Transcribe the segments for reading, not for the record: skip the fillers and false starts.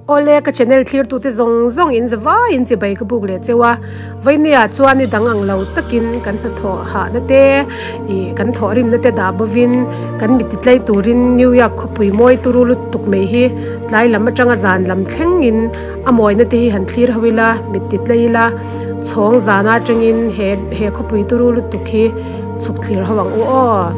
Awle ka channel thlir tute zawng zawng in zavai in chibai ka buk leh cheu a, Vainia chuan ni dang ang lo takin kan hnathawh hahna te ih kan thawhrimna te dah bovin kan mi titlai turin New York khawpui mawi turu lutuk mai hi tlai lam atanga zan lam thleng in a mawina te hi han thlir ho ila mit titlai ila chhawng zan atangin he he khawpui turu lutuk hi chhuk thlir ho ang u aw.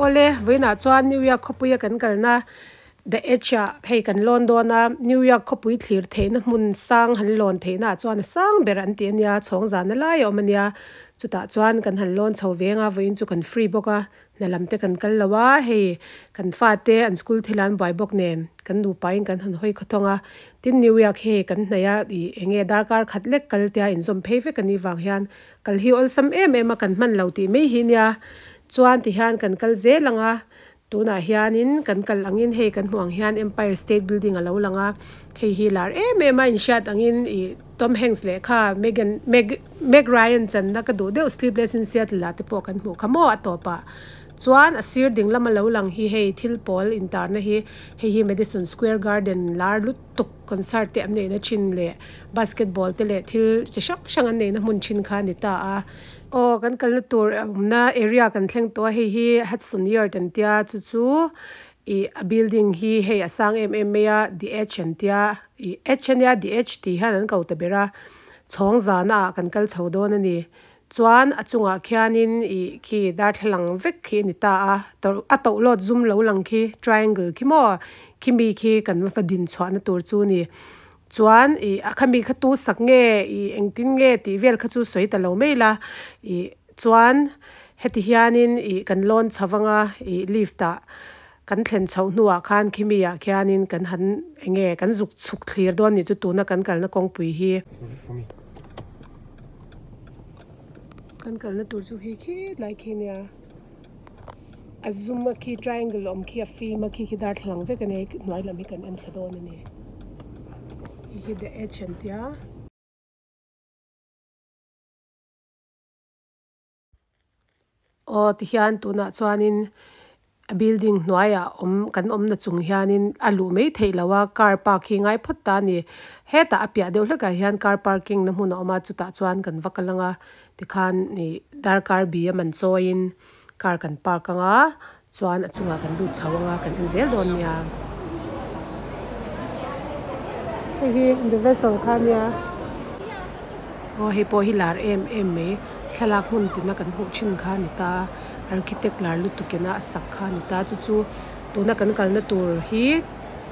Awle, vawiinah chuan New York khawpuia kan kalna The Edge ah hei kan lawn dawn a, New York khawpui thlir theihna hmun sang han lawn theihna ah chuan a sang ber an tih a nia, chhawng zana lai a awm a nia, chutah chuan kan han lawn chho veng a, vawiin chu kan free bawk a, hna lam te kan kal lo a, hei kan fate an school thil an buai bawk nen kan nupa in kan han hawi khawthawng a, tin New York hi hei kan hnaih a, ih eng nge darkar khat lek kal tia inzawm phei vek a nih vang hian kal hi awlsam em em a kan hman lo tih mai hi nia, chuan tihian kan kal zel ang a. Tunah hianin kan kal angin hei kan hmuh ang hian Empire State Building a lo lang a, hei hi lar em em a inhriat angin ih Tom Hanks lehkha Megan Meg Meg Ryan channa ka duh deuh Sleepless in Seattle ah te pawh kan hmuh kha maw a tawpah chuan a sir ding lama lo lang hi hei thil pawl intarna hi hei hi Madison Square Garden lar lutuk concert te an neihna thin leh basketball te leh thil chi hrang hrang an neihna hmun thin kha a ni ta a. Aw kan kalna tur awmna area kan thleng tawh a hei hi Hudson Yard an tia chu chu ih a building hi hei a sang em em mai a the edge an tia ih edge ania the edge tih hian an ko ta ber a chhawng zana ah kan kal chho dawn a ni chuan a chungah khianin ih khi darthlalang vek khi a ni ta a tawrh a tohlawt zum lo lang khi triangle khi maw khimi khi kan va din chhuahna tur chu a ni. Chuan ih a khami kha tu sak nge ih engtin nge tih vel kha chu sawi ta lo mai la ih chuan heti hianin ih kan lawn chho anga ih lift ah kan thlen chhoh hnuah khan khimi ah khianin kan han eng nge kan zuk chhuk thlir dawn nih chu tuna kan kalna kawngpui hi. Kan kalna tur chu khi khi tlai khi nia a zum a khi triangle awm khi a fim a khi khi darthlalang vek a nia hnuai lam hi kan en thla dawn a ni hei hi the edge an tia. Aw tihian tunah chuanin a building hnuaiah awm kan awmna chung hianin a luh mai theih loh a car park hi ngai phawt ta a ni hetah a piah deuh hlekah hian car parking na hmun a awm a chutah chuan kan va kal ang a tikhan ih darkar bi a man chawiin car kan park ang a chuan a chungah kan lut chho ang a kan en zel dawn nia. Hei hi the vessel kha a nia aw hei pawh hi lar em em mai thlalak hmun tina kan hmuh thin kha a ni ta a. Architect lar lutuk ina a sak kha a ni ta chu chu tuna kan kalna tur hi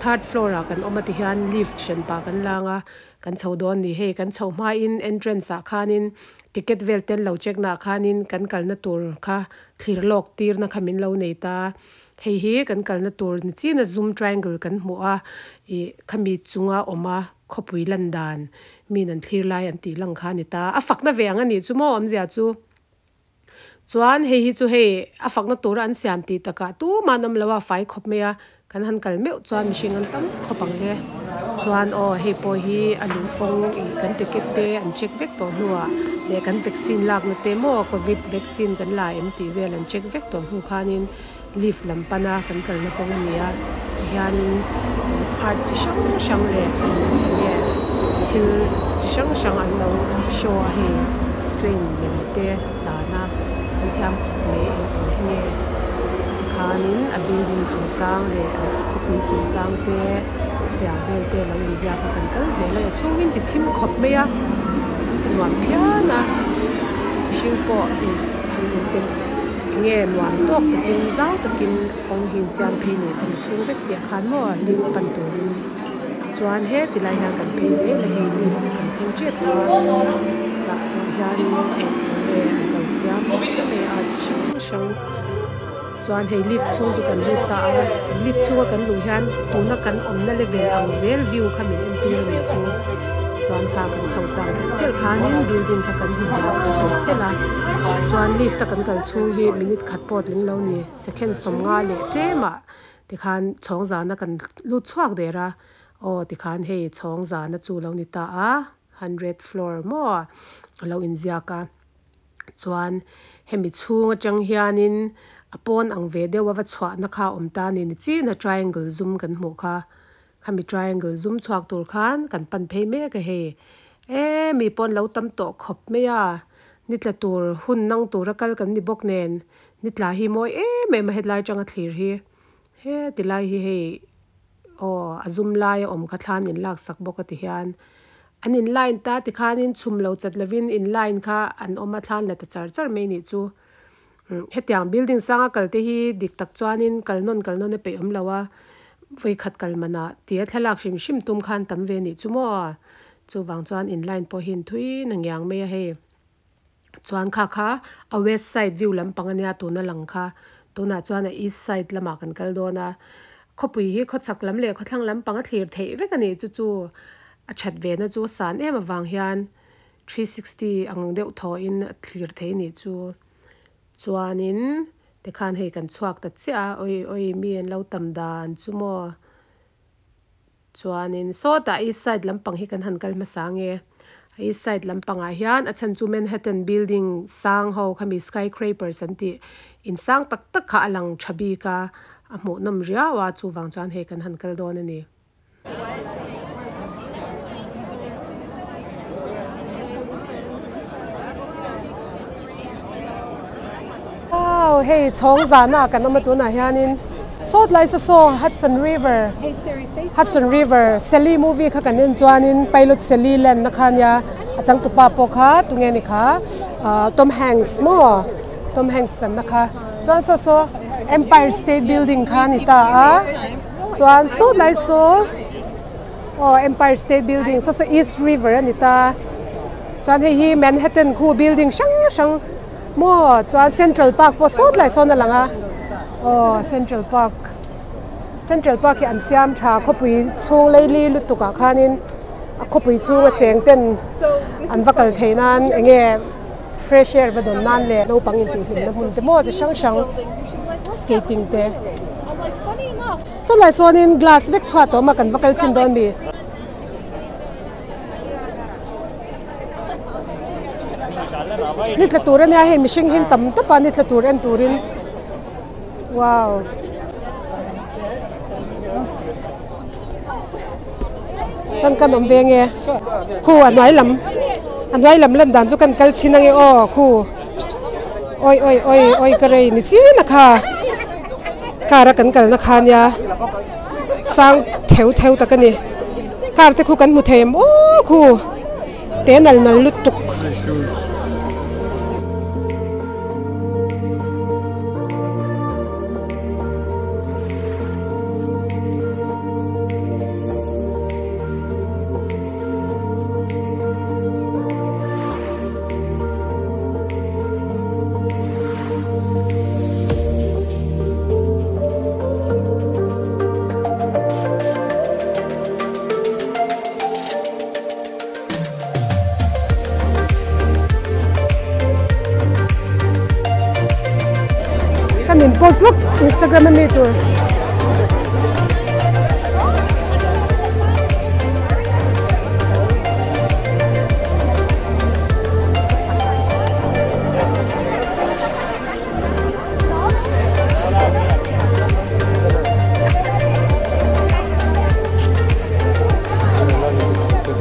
third floor ah kan awm a ti hian lift hran pah kan lang a kan chho dawn a ni hei kan chho hmain entrance ah khanin ticket vel te an lo check na ah khanin kan kalna tur kha thlir lawk tir na kha min lo nei ta hei hi kan kalna tur ni chin a zoom triangle kan hmuh a ih khami chunga awm a khawpui lan dan min an thlir lai an tih lang kha a ni ta a fakna ve ang a nih chu maw awmzia chu. Chuan hei hi chu hei a fakna tura an siam tih takah tumah an awm lo a, fai khawp mai a, kan han kal meuh chuan mihring an tam khawp ang le. Chuan aw hei pawh hi a luh kawng ih kan ticket te an check vek tawh hnuah leh kan vaccine lakna te maw covid vaccine kan la em tih vel an check vek tawh hnu khanin lift lam pana kan kalna kawng a ni a, tihianin art chi hrang hrang leh eng nge thil chi hrang hrang an lo show a hei train lem te tlan a an thiam khawp mai eng ang hi nge tikhanin a building chungchang leh a khawpui chungchang te tiang vel te alo inziak a kan kal zel a chhungin ti thim khawp mai a ti nuam phian a mihring pawh ih han inpe. Nge nuam tawk takin zau takin kawng hi insiam phei nei kan chhung vek siah khan maw lift pan turin chuan heti lai hian kan phei zel a hei lift kan thleng tep a tah pawh hianin eng eng nge an lo siam nasa mai a chi hrang hrang. Chuan hei lift chhung chu kan lut ta a, lift chhunga kan luh hian tuna kan awmna level ang zel view kha min entir a nih chu. Chuan kha kan chho sang telh telh khanin building kha kan hmu hniam ta telh telh a. Chuan lift a kan kal chhung hi minute khat pawh tling lo ni, second sawmnga leh tlemah tikhan chhawng zana kan lut chhuak der a. Aw tikhan hei chhawng zana chu lo ni ta a, hundred floor maw a lo inziak a. Chuan hemi chhung atang hianin a pawn ang ve deuh a va chhuahna kha a awm ta a ni nichin a triangle zum kan hmuh kha khami triangle zum chhuak tur khan kan pan phei mek a hei eee mi pawh an lo tam tawh khawp mai a ni tla tur hun nang tura kal kan ni bawk nen ni tla hi mawi em em a hetlai atanga thlir hi he tilai hi hei aw a zum lai a awm kha thlan in lak sak bawk a ti hian an in line ta tikhanin chhum lo chat lovin in line kha an awm a thlan la ta char char mai nih chu hetiang building sanga kal te hi dik tak chuanin kal nawn kal nawn a peih awm lo a vawikhat kal manah tia thlalak hrim hrim tum khan tam ve nih chu maw chuvang chuan in line pawh hi in thui na ngiang mai a hei. Chuan kha kha a west side view lampang ania tuna lang kha tunah chuan a east side lamah kan kal dawn a khawpui hi khawchhak lam leh khawthlang lampang a thlir theih vek a ni chu chu a that ve na chu a san em avang hian 360 ang deuh thaw in a thlir thei a nih chu chuanin tikhan hei kan chhuak ta chiah a awi awi mi an lo tam dan chu maw. Chuanin sawtah east side lampang hi kan han kal hmasa nge. East side lampangah hian a chhan chu Manhattan building sang ho khami skycrapers an tih in sang tak tak kha a lang tha bik a, a hmuhnawm riau a chuvang chuan hei kan han kal dawn a ni. Wow hei chhawng zana kan awm a tunah hianin sawt lai saw saw Hudson River Hudson River Sally movie kha kan en chuanin Pilot Sally land na kha ania a changtupa pawh kha tunge ni kha ah Tom Hanks maw Tom Hanks an na kha chuan saw saw Empire State Building kha a ni ta a chuan sawt lai saw aw Empire State Building saw saw East River a ni ta chuan hei hi Manhattan khu building hrang hrang. Maw chuan Central Park pawh sawt lai sawn a lang a, aw Central Park, Central Park hi an siam tha khawpui chhung leili lutuk ah khanin a khawpui chhung a cheng ten an va kal theih nan eng nge fresh air va dawn nan leh naupang intihhlimna hmun te maw chi hrang hrang skating te saw lai sawnin glass vek chhuat a awm a kan va kal chhin dawn mi. Ni tla tur ania hei mihring hi tam tawp a ni tla tur en turin wow tan kan awm ve nge khu a hnuai lam a hnuai lam lan dan chu kan kal chhin ange aw khu awi awi awi awi ka rei ni chin a kha car a kan kalna kha ania sang theu theu tak a ni car te khu kan hmu thei em aw khu te nal nal lutuk. Kan in post lawk Instagram a mi tur.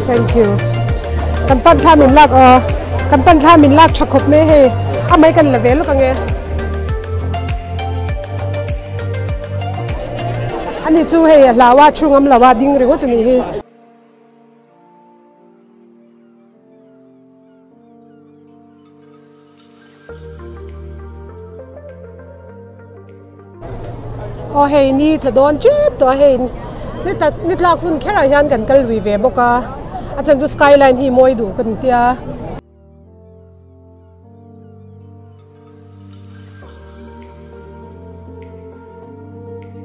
Thank you. Kan pan thla min lak aw. Kan pan thla min lak tha khawp mai hei. A mai kan la ve lawk ange. Ani chu hei a hlau a thu ngam lo a ding ringawt a nih hi. Aw hei ni tla dawn tep tawh a hei ni tla ni tlak hun kherah hian kan kal lui ve bawk a a chhan chu skyline hi mawi duh ka ni tia.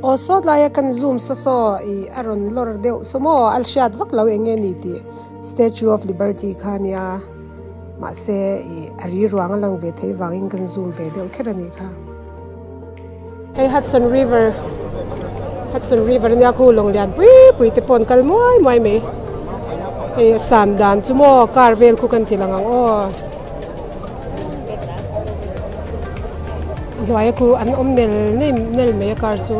Aw sawt laia kan zoom saw saw ih a rawn lawr deuh saw maw a hriat vak lo eng nge ni tih statue of liberty kha a nia mahse ih a ri ruang a lang ve thei vangin kan zoom ve deuh kher a nih kha. Hei Hudson River Hudson River ania khu lawng lian pui pui te pawh an kal muai muai mai hei a san dan chu maw car vel khu kan ti lang ang aw a hnuaia khu an awm nel nel mai a car chu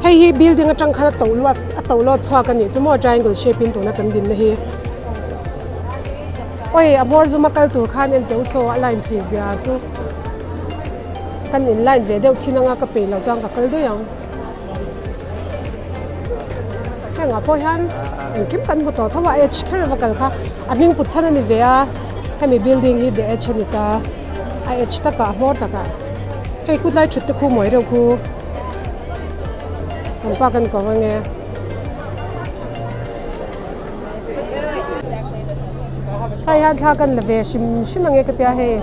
hei hi building atang khan a to luat a to lawt chhuak a nih chu maw triangle shape in tuna kan dinna hi awi a hmawr zum a kal tur khan en teuh saw a line thui zia chu. Kan in line ve deuh chin anga ka peih loh chuan ka kal daih ang. Hengah pawh hian engkim kan hmu tawh tho a H kher ava kal kha a hming put chhan a ni ve a hemi building hi the H a ni ta a H takah a hmawr takah hei kut lai thut te khu mawi reuh khu kan pa kan ko ange. Tlai hian thla kan la ve hrim hrim ange ka tia hei.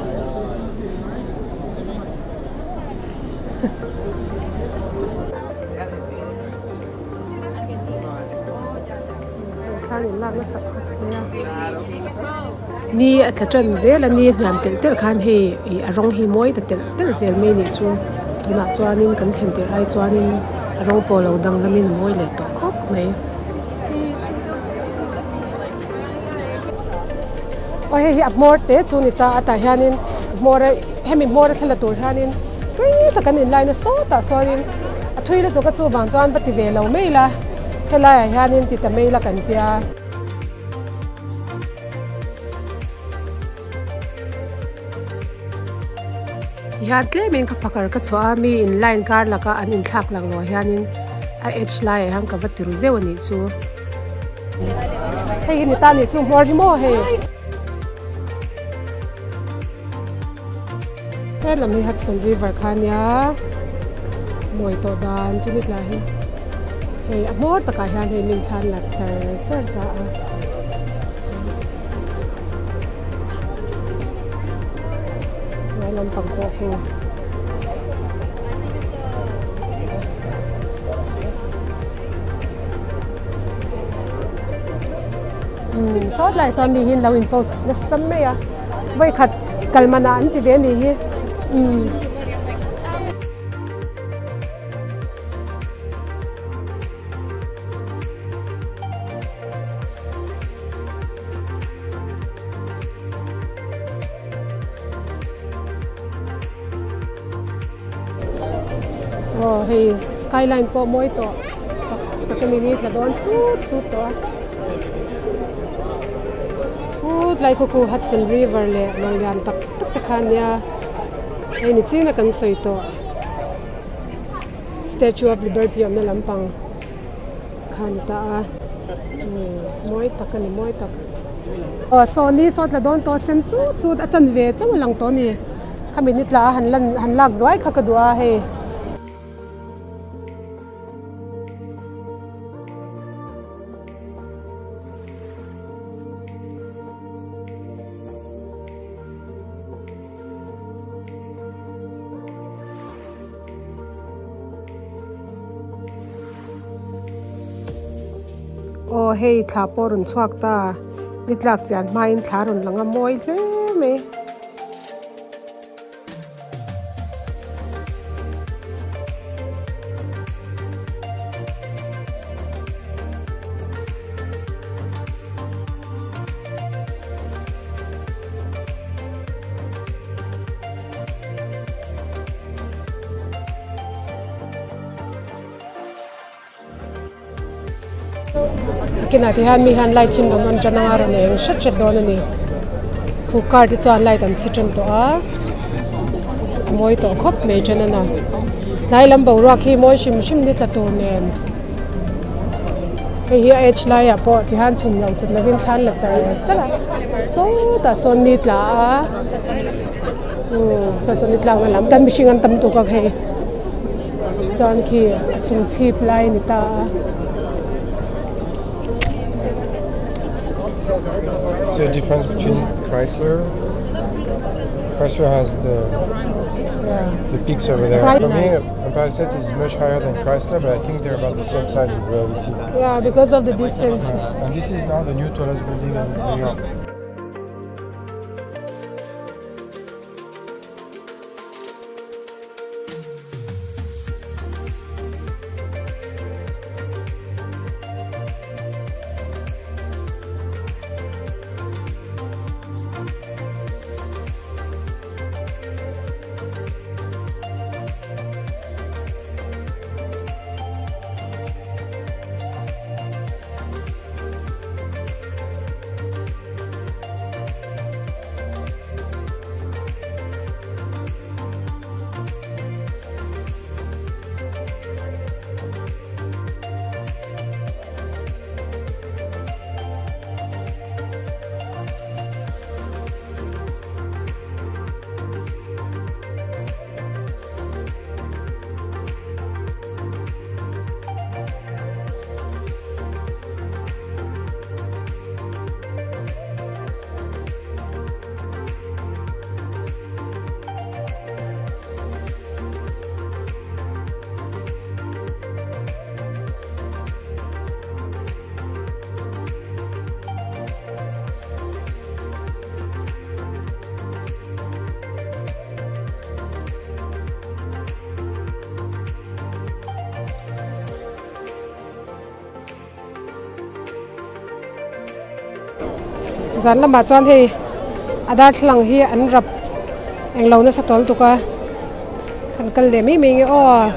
Ni a tla tan zel a ni hniam telh telh khan hei ih a rawng hi mawi ta telh telh zel mai nih chu tunah chuanin kan thlen tirh ai chuanin a rawng pawh lo danglamin a mawi leh tawh khawp mai. Aw hei hi a hmawr te chu a ni ta a tah hianin hmawr a hemi hmawr a thla la tur hianin thui tak an inline a sawtah sawiin a thui lutuk a chuvang chuan va ti ve lo mai ila helaiah hianin ti ta mai ila kan tia. Tihian tlemin ka phakar ka chhuah a mi in line kar laka an inthlak lang loh hianin a edge laiah hian ka va ti ru zeuh a nih chu. Hei hi ni ta nih chu hmawr hi maw hei. He lam hi Hudson River kha ania mawi tawh dan chu ni tlai hi hei a hmawr takah hian hei min thlan lat char char ta a. Hnuai lampang pawh khu umm sawt lai sawn mi hi an lo in post nasa mai a vawikhat kal manah an ti ve a nih hi umm. Aw hei skyline pawh mawi tawh tak tak a ni ni tla dawn sut sut tawh a khut lai khaw khu Hudson River leh lawng lian tak tak te kha ania hei ni chin a kan sawi tawh Statue of Liberty awmna lampang. Kha ni ta a mawi tak a ni mawi tak aw saw ni saw tla dawn tawh sen sut sut a chan ve chauh a lang tawh a ni khami ni tla a han lan han lak zuai kha ka duh a hei. Aw hei thla pawh rawn chhuak ta ni tlak chian hmain thla rawn lang a mawi hle mai. Kinah te hian mi hian light hi an rawn on tan anga rawn eng hret hret dawn a ni khu car te chuan light an chhi tan tawh a a mawi tawh khawp mai then a na tlai lam boruak hi mawi hrim hrim ni tla tur nen hei hi a edge laiah pawh ti hian chhun lo chet lovin thla an la char char a sawtah sawn ni tla a umm saw saw ni tlakna lam tan mihring an tam tuk a hei chuan khi a chung chhip lai a ni ta a. So difference between Chrysler. Chrysler has the the peaks over there. For me, Empire State is much higher than Chrysler, but I think they're about the same size in reality. Yeah, because of the distance. Yeah. And this is now the new tallest building in New York. Zan lamah chuan hei a darthlalang hi an rap englo nasa tawl tuk a kan kal leh mai mai nge aw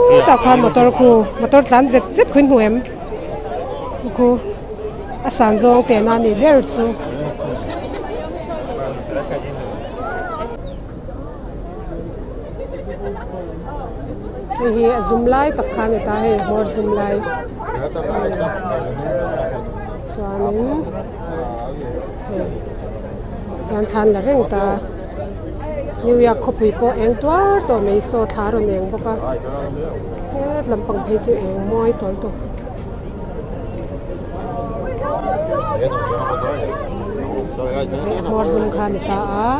khutah khuan motor khu motor tlan zet zet khuin hmu em khu a san zawng teh na a nih ber chu. Hei hi a zum lai tak kha a ni ta hei hmawr zum lai chuanin hei tian thla an la reng ta New York khawpui pawh eng tuar tawh mai saw thla a rawn eng bawk a het lampang phei chu eng mawi tawl tawh. Hei a hmawr zum kha a ni ta a.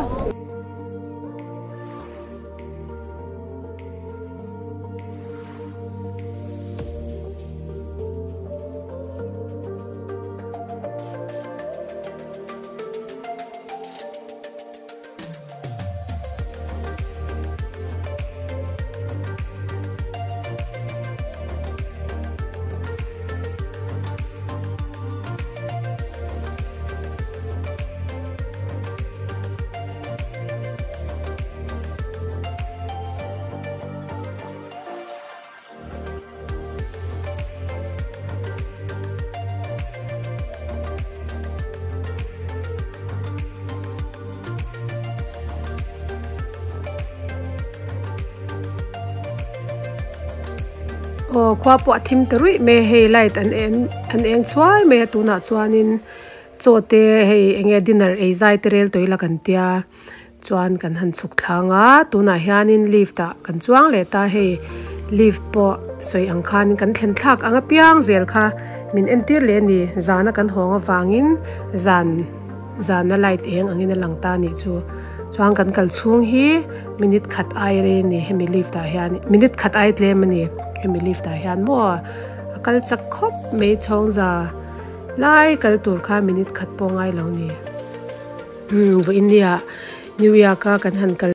Aw khua pawh a thim ta ruih mai a hei light an en an eng chhuai mai a tunah chuanin chaw te hei eng nge dinner ei zai te rel tawih la kan tia chuan kan han chhuk thlang a tunah hianin lift ah kan chuang leh ta hei lift pawh sawi ang khanin kan thlen thlak ang apiang zel kha min entir leh a ni zana kan hawng avangin zan zana light eng angin a lang ta a nih chu chuan kan kal chhung hi minute khat ai rei a ni hemi lift ah hian minute khat ai tlem a ni hemi lift ah hian maw a kal chak khawp mai chhawng za lai kal tur kha minute khat pawh a ngai lo a ni. Umm vawiin nia New York a kan han kal.